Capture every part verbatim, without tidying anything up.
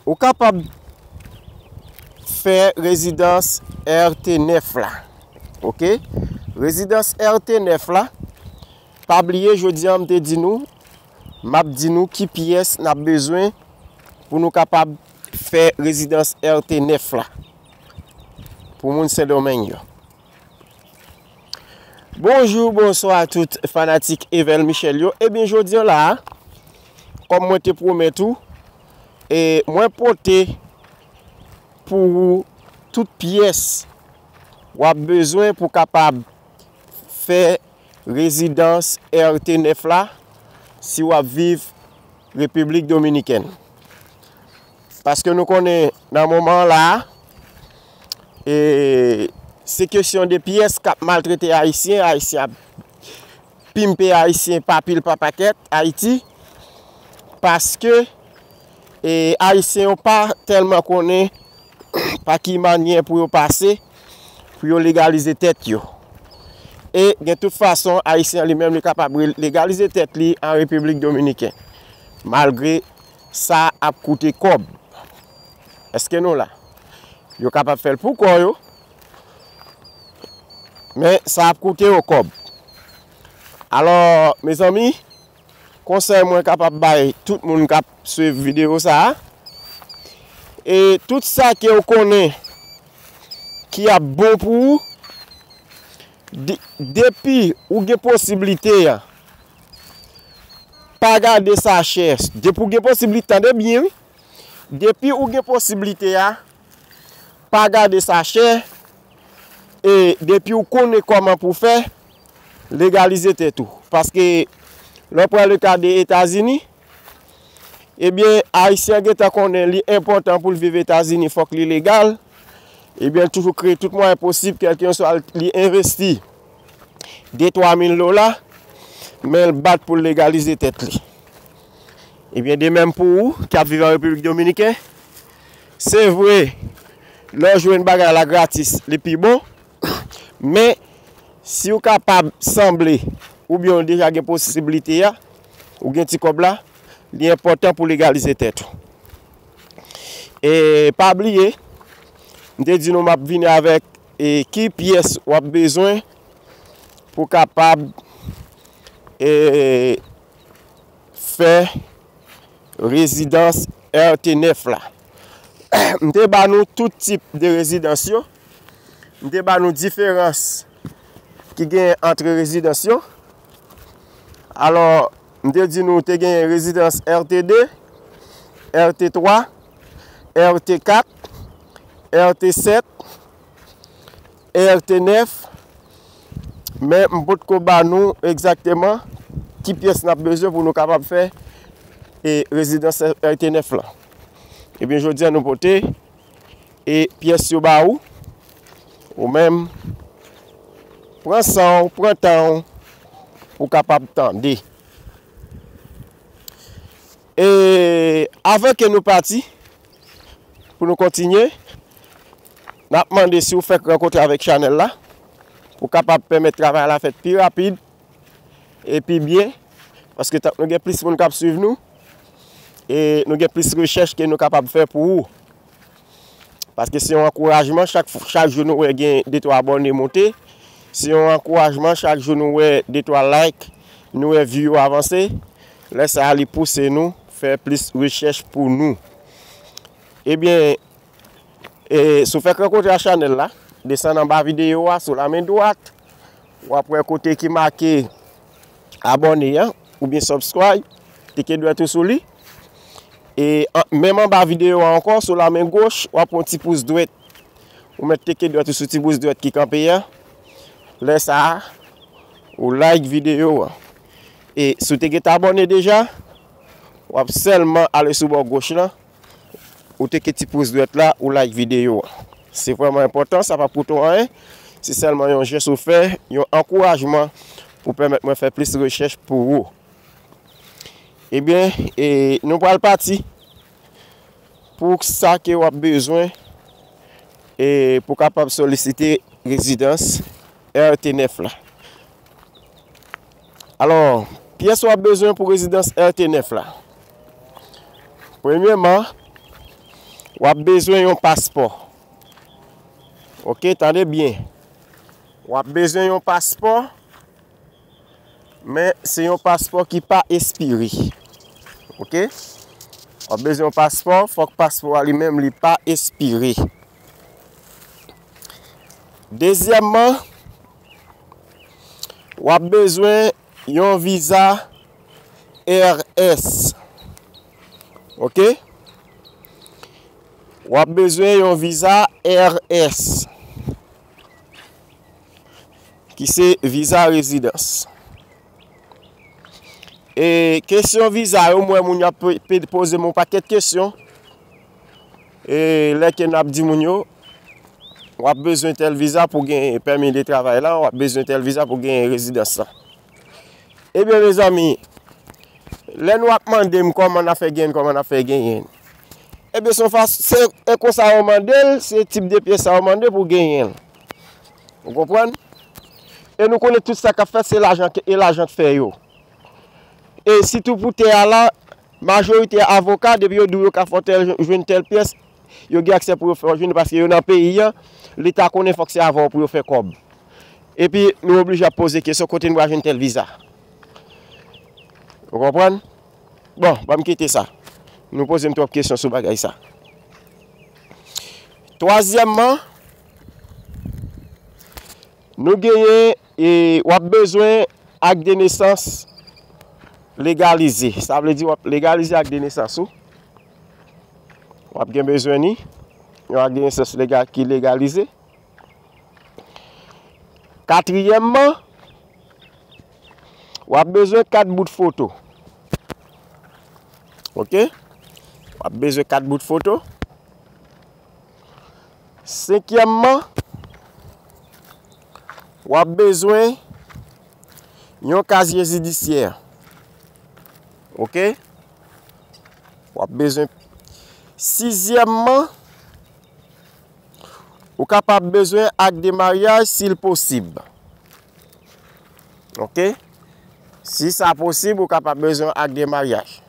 Ou kapab fè rezidans R T nèf la. Oke? Rezidans R T nèf la, pa bliye, jodi a m te di nou, m ap di nou ki pyès n ap bezwen pou nou kapab fè rezidans R T nèf la pou moun Sendomeng yo. Bonjou, bonswa tout fanatik Evel Michel yo. Ebyen, jodi a la a, kòm mwen te pwomèt ou, e mwen pote pou ou tout pyès w ap bezwen pou kapab fè rezidans R T nèf la si w ap viv Repiblik Dominikèn. Paske nou konnen nan moman an la a, e, se kesyon de pyès k ap maltrete Ayisyen, Ayisyen ap pimpe Ayisyen pa pil pa pakèt Ayiti, paske, e, Ayisyen yo pa tèlman konnen pa ki mannyè pou yo pase, pou yo legalize tèt yo. E gen tout fason, Ayisyen an li menm li kapab re-, legalize tèt li an Repiblik Dominikèn, malgre sa ap koute kòb. Èske nou la? Yo kapab fè l pou kò yo, men sa ap koute yo kòb. Alò, mezanmi, konsèy mwen kapab bay tout moun k ap swiv videyo sa a, e tout sa ke w konnen ki ap bon pou ou, de-, depi ou gen posiblite a, pa gade sa chè. Depi ou gen posiblite, tande byen, wi. Depi ou gen posiblite a, pa gade sa chè. E depi ou konnen kòman pou w fè, legalize tèt ou. Paske, lè w pran le ka de Etazini, ebyen, Ayisyen an gentan konnen li enpòtan pou l viv Etazini, fòk li legal. Ebyen, l toujou kreye tout mwayen posib, kèlkeswa li envesti de twa mil dola, men l bat pou l legalize tèt li. Ebyen, de menm pou ou ki ap viv an Repiblik Dominikèn, se vre, lè w jwenn bagay la gratis, li pi bon, men si w kapab sanble, oubyen w deja gen posiblite a, ou gen ti kòb la, li enpòtan pou legalize tèt ou. E pa bliye, m te di nou m ap vini avèk, e, ki pyès w ap bezwen pou kapab, e, fè rezidans R T nèf la. M te ba nou tout tip de rezidans yo. M te ba nou diferans ki genyen ant rezidans yo. Alò, m te di nou te genyen rezidans R T de, R T twa, R T kat, R T sèt, R T nèf, men m potko ba nou egzakteman ki pyès n ap bezwen pou nou kapab fè, e, rezidans R T nèf la. Ebyen, jodi a nou pote, e, pyès yo ba ou, ou menm, pran san w, pran tan w, pou w kapab tande. E, avan ke nou pati, pou nou kontinye, n ap mande si w fèk rankontre avèk chanèl la, pou kapab pèmèt travay la fèt pi rapid e pi byen, paske tank nou gen plis moun k ap swiv nou, e nou gen plis rechèch ke nou kapab fè pou ou. Paske se yon ankourajman, chak, chak jou nou wè gen de twa abòne monte, se yon ankourajman, chak jou nou wè de twa like, nou wè view yo avanse, lè sa a li pouse nou fè plis rechèch pou nou. Ebyen, e, si w fèk rankontre a chanèl la, desann anba videyo a, sou la men dwat, w ap wè kote ki make abòne a, oubyen subscribe, teke dwèt ou sou li. E an, menm anba videyo a ankò, sou la men goch, w ap wè yon ti pous dwèt. Ou mèt teke dwèt ou sou ti pous dwèt ki kanpe a. Lè sa a, ou like videyo a. E si w te gentan abòne deja, w ap sèlman ale sou bò goch lan, ou teke ti pous dwèt la, ou like videyo a. Se vrèman enpòtan, sa p ap koute w anyen. Se sèlman yon jès ou fè, yon ankourajman pou pèmèt mwen fè plis rechèch pou ou. Ebyen, e, nou pral pati pou sa ke w ap bezwen, e, pou kapab solisite rezidans R T nèf la. Alò, pyès w ap bezwen pou rezidans R T nèf la. Premyèman, W ap bezwen yon paspò. Oke, tande byen. W ap bezwen yon paspò, men se yon paspò ki pa espire. Oke? W ap bezwen yon paspò, fòk paspò a li menm li pa espire. Dezyèmman, w ap bezwen yon viza R S. Oke? W ap bezwen yon viza R S, ki se viza rezidans. E kesyon viza yo, m wè moun yo ap pe-, pe-, poze m yon pakèt kesyon. E lè ke n ap di moun yo, w ap bezwen tèl viza pou gen pèmi de travay la, w ap bezwen tèl viza pou gen rezidans la. Ebyen, mezanmi, lè nou ap mande m kòman n ap fè genyen, kòman n ap fè genyen, ebyen, se yon fas-, se, e konsa yo mande l, se tip de pyès sa yo mande pou genyen l. Ou konprann? E nou konnen tout sa k ap fèt, se lajan, e lajan k fè yo. E sitou pou tè a la, majorite avoka, depi yo di w yo ka fè w tèl, jwenn tèl pyès, yo gen aksè pou yo fè w jwenn, paske yo nan peyi a, Leta konnen fòk se avè w pou yo fè kòb. Epi, nou oblije ap poze kesyon, kote nou pral jwenn tèl viza? Ou konprann? Bon, ban m kite sa. Nou poze m twòp kesyon sou bagay sa. Twazyèmman, nou genyen, e, w ap bezwen ak de nesans legalize. Sa vle di w ap legalize ak de nesans ou. W ap gen bezwen ni yon ak de nesans lega-, ki legalize. Katriyèmman, w ap bezwen kat bout foto. Oke? W ap bezwen kat bout foto. Senkyèmman, w ap bezwen yon kazye jidisyè. Oke? W ap bezwen. Sizyèmman, ou kapab bezwen ak de maryaj si l posib. Oke? Si sa posib, ou kapab bezwen ak de maryaj.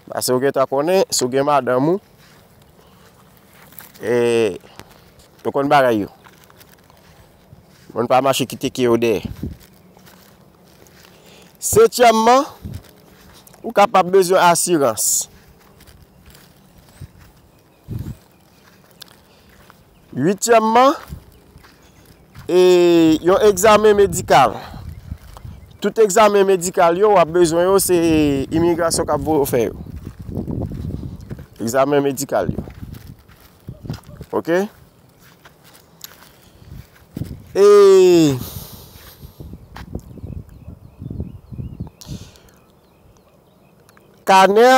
Paske ou gentan konnen, si w gen madanm ou, e, nou konn bagay yo. Moun pa mache kite ke yo dèyè. Setyèmman, ou kapab bezwen asirans. Uityèmman, e, yon egzamen medikal. Tout egzamen medikal yo, w ap bezwen yo, se imigrasyon k ap voye w fè yo. Egzamen medikal yo. Oke? E, kanè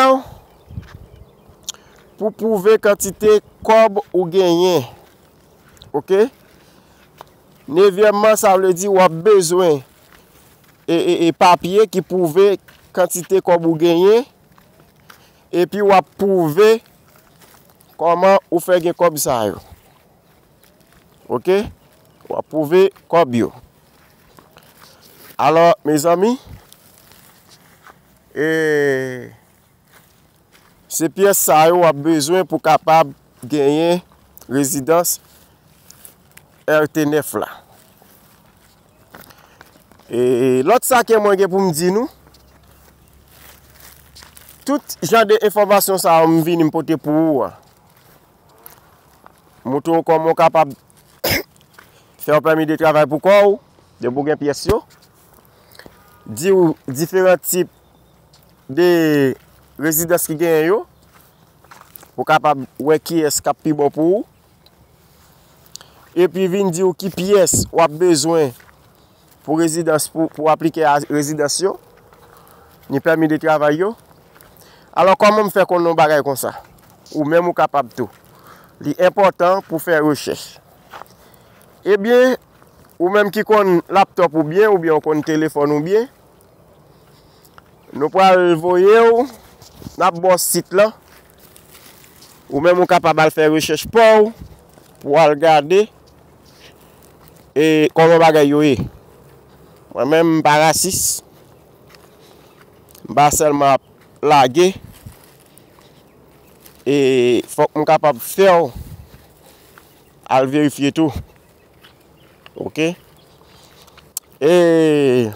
pou pwouve kantite kòb ou genyen. Oke? Nevyèmman, sa vle di w ap bezwen e, e, e papye ki pwouve kantite kòb ou genyen, epi w ap pwouve kòman ou fè gen kòb sa yo. Oke? W ap pwouve kòb yo. Alò, mezanmi, e, se pyès sa yo w ap bezwen pou kapab genyen rezidans R T nèf la. E lòt sa ke mwen gen pou m di nou, tout jan de enfòmasyon sa yo m vini m pote pou ou a, montre w kòman w kapab fè yon pèmi de travay pou kò w, depi w gen pyès yo, di w diferan tip de rezidans ki genyen yo, pou w kapab wè kiyès k ap pi bon pou ou, epi vin di w ki pyès w ap bezwen pou rezidans, pou, pou aplike a rezidans yo, ni pèmi de travay yo. Alò, kòman m fè konn yon bagay konsa? Ou menm ou kapab tou. Li enpòtan pou fè rechèch. Ebyen, ou menm ki konn laptòp ou byen, oubyen ou konn telefòn ou byen, nou pral voye w, n ap ba w sit lan. Ou menm ou kapab al fè rechèch pa w, pou w al gade, e, kòman bagay yo ye. Mwen menm, m pa rasis. M pa sèlman ap lage. E fòk m kapab fè w al verifye tou. Oke? E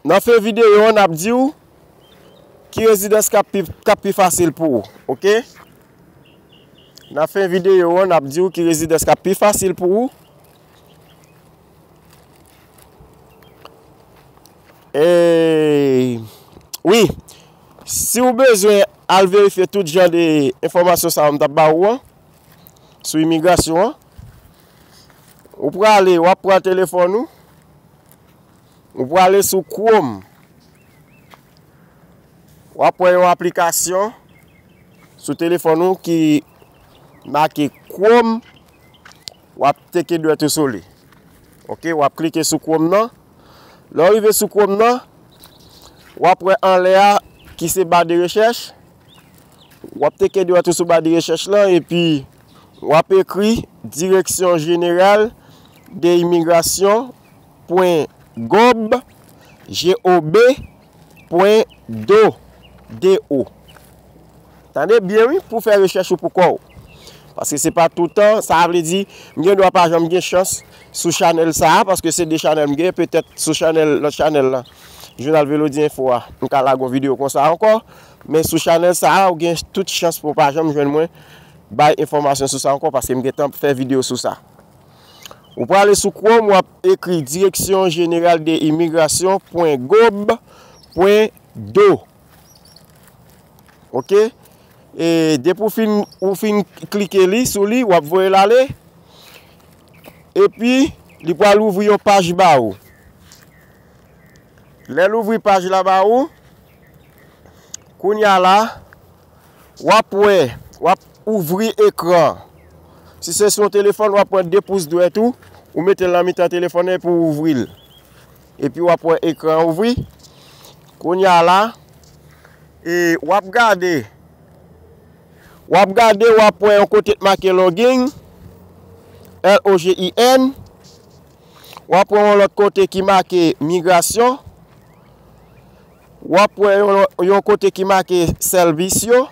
nan fen videyo an, n ap di w ki rezidans k ap pi, k ap pi fasil pou ou. Oke? Nan fen videyo an, n ap di w ki rezidans k ap pi fasil pou ou. E, wi, si w bezwen al verifye tout jan de enfòmasyon sa yo m t ap ba ou an, sou imigrasyon an, ou prale, w ap pran telefòn ou, ou prale sou Chrome, w ap wè yon aplikasyon sou telefòn ou ki make Chrome, w ap teke dwèt ou sou li. Oke, w ap klike sou Chrome nan. Lè w rive sou Chrome nan, w ap wè anlè a ki se ba de rechèch. W ap teke dwèt ou sou ba de rechèch lan, epi w ap ekri Direction Générale de Immigration pwen gob, G O B, pwen do, D O. Tande byen, wi, pou fè rechèch ou pou kò w. Paske se pa toutan, sa vle di, m gen dwa pa janm gen chans sou chanèl sa a, paske se de chanèl m gen, petèt sou chanèl, lòt chanèl la, Jounal Velodi Enfo a, m ka lage yon videyo konsa ankò, men sou chanèl sa a, ou gen tout chans pou w pa janm jwenn mwen bay enfòmasyon sou sa ankò, paske m gentan fè videyo sou sa. Ou prale sou Chrome, w ap ekri Direction Générale de Immigration pwen gob pwen do. Oke? E depi w fin, ou fin klike li, sou li, w ap voye l ale. Epi, li pral ouvri yon paj ba ou. Lè l ouvri paj la ba ou, kounye a la, w ap wè, w ap ouvri ekran. Si se sou yon telefòn, w ap pran de pous dwèt ou, ou mete l nan mitan telefòn nan epi w ouvri l. Epi w ap wè ekran an ouvri. Kounye a la, e, w ap gade. W ap gade, w ap wè yon kote k make login, L O G I N. W ap wè yon lòt kote ki make migrasyon. W ap wè yon, yon kote ki make sèvis yo.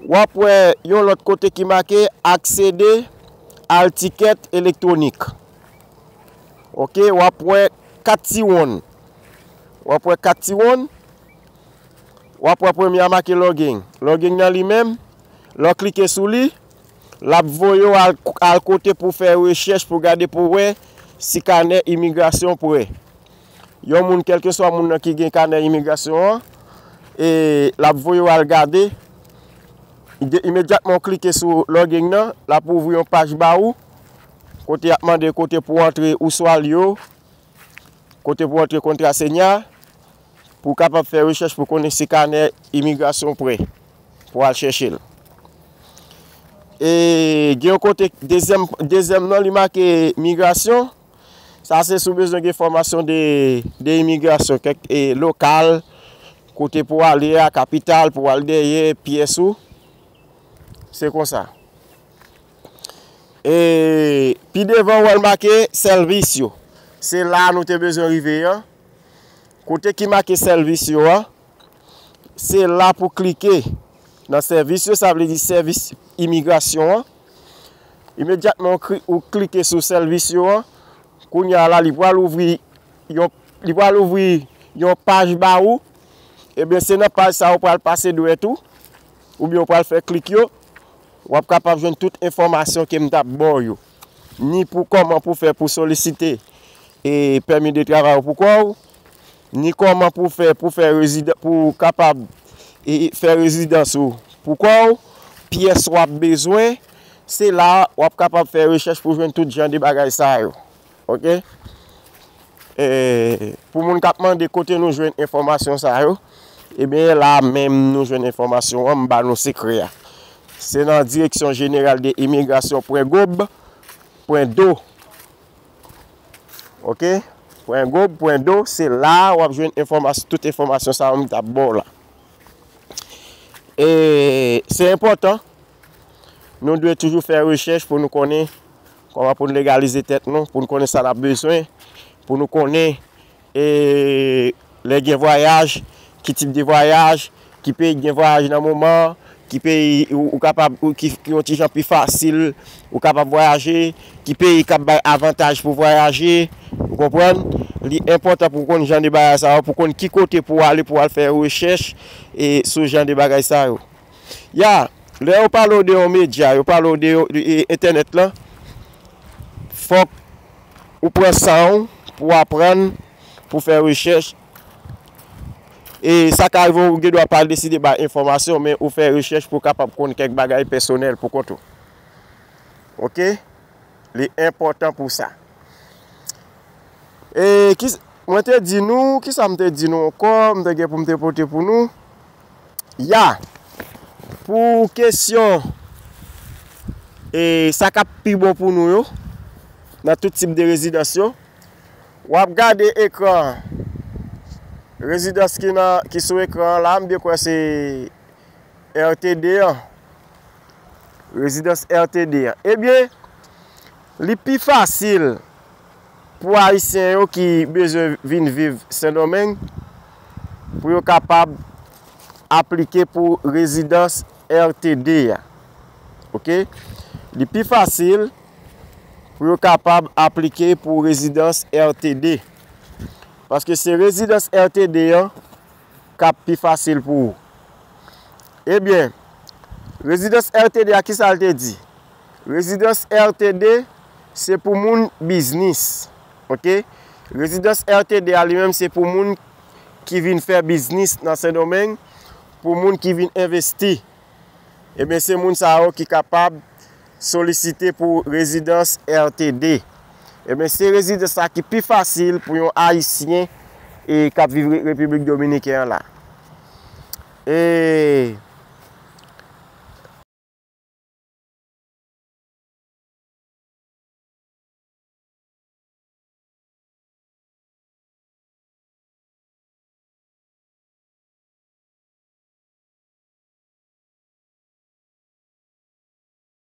W ap wè yon lòt kote ki make accéder al ticket électronique. Oke, w ap wè kat ti wonn. W ap wè kat ti wonn. W ap wè premye a make login. Login nan li menm, lè w klike sou li, l ap voye w al, al kote pou w fè rechèch, pou w gade, pou w wè si kanè imigrasyon prè. Yon moun, kèlkeswa moun nan ki gen kanè imigrasyon an, e l ap voye w al gade. De, imedyatman w klike sou login nan, l ap ouvri yon paj ba ou, kote y ap mande kote pou w antre ou swa l yo, kote pou w antre kontrasenya, pou w kapab fè rechèch pou konnen si kanè imigrasyon w prè pou w al chèche l. E gen yon kote, dezyèm, dezyèm nan, li make migrasyon. Sa se si w bezwen gen fòmasyon de, de imigrasyon, kèk, e, lokal, kote pou w ale a, kapital, pou w al dèyè, pyès ou. Se konsa. E pi devan, w wè l make sèvis yo. Se la a nou te bezwen rive an. Kote ki make sèvis yo an, se la pou klike nan sèvis yo, sa vle di sèvis imigrasyon an. Imedyatman ou kri-, ou klike sou sèvis yo an, kounye a la, li pral ouvri yon, li pral ouvri yon paj ba ou. Ebyen, se nan paj sa a ou pral pase dwèt ou, oubyen ou pral fè klik yo, w ap kapab jwenn tout enfòmasyon ke m t ap ba w yo. Ni pou kòman pou fè pou solisite e pèmi de travay ou pou kò w, ni kòman pou fè, pou fè rezida-, pou kapab, e, fè rezidans ou pou kò w, pyès w ap bezwen, se la w ap kapab fè rechèch pou jwenn tout jan de bagay sa yo. Oke? E, pou moun k ap mande kote nou jwenn enfòmasyon sa yo, ebyen, la menm nou jwenn enfòmasyon an, m ba nou sekrè a. Se nan Direction Générale de Immigration pwen gob pwen do. Oke? Pwen gob pwen do, se la a w ap jwenn enfòmas-, tout enfòmasyon sa yo m t ap ba w la. E se enpòtan, nou dwe toujou fè rechèch pou nou konnen kòman pou n legalize tèt nou, pou n konnen sa n ap bezwen, pou nou konnen, e, lè gen vwayaj, ki tip de vwayaj, ki peyi k gen vwayaj nan moman an, ki peyi ou, ou kapab, ou ki, ki yon ti jan pi fasil, ou kapab vwayaje, ki peyi k ap bay avantaj pou vwayaje, ou konprann? Li enpòtan pou w konn jan de bagay sa yo, pou w konn ki kote pou w ale, pou w al fè rechèch e sou jan de bagay sa yo. Ya, lè yo pale w de yon medya, yo pale w de, de, e, entènèt lan, fòk ou pran san w pou w aprann, pou w fè rechèch. E sa ka rive w gen dwa pa deside bay enfòmasyon, men ou fè rechèch pou w kapab konn kèk bagay pèsonèl pou kont ou. Oke? Li enpòtan pou sa. E ki, mwen te di nou, ki sa m te di nou ankò, m te gen pou m te pote pou nou? Ya, pou kesyon, e sa k ap pi bon pou nou yo, nan tout tip de rezidans yo, w ap gade ekran an. Rezidans ki nan, ki sou ekran an la, m byen kwè se R T D an. Rezidans R T D an. Ebyen, li pi fasil pou Ayisyen yo ki bezwen vin viv Sendomeng pou yo kapab aplike pou rezidans R T D a. Oke? Li pi fasil pou yo kapab aplike pou rezidans R T D. Paske se rezidans R T D an k ap pi fasil pou ou. Ebyen, rezidans R T D a, ki sa l te di? Rezidans R T D, se pou moun biznis. Oke? Rezidans R T D a li menm, se pou moun ki vin fè biznis nan Sendomeng, pou moun ki vin envesti. Ebyen, se moun sa yo ki kapab solisite pou rezidans R T D. Ebyen, se rezidans la ki pi fasil pou yon Ayisyen e k ap viv Re-, Repiblik Dominiken an la. E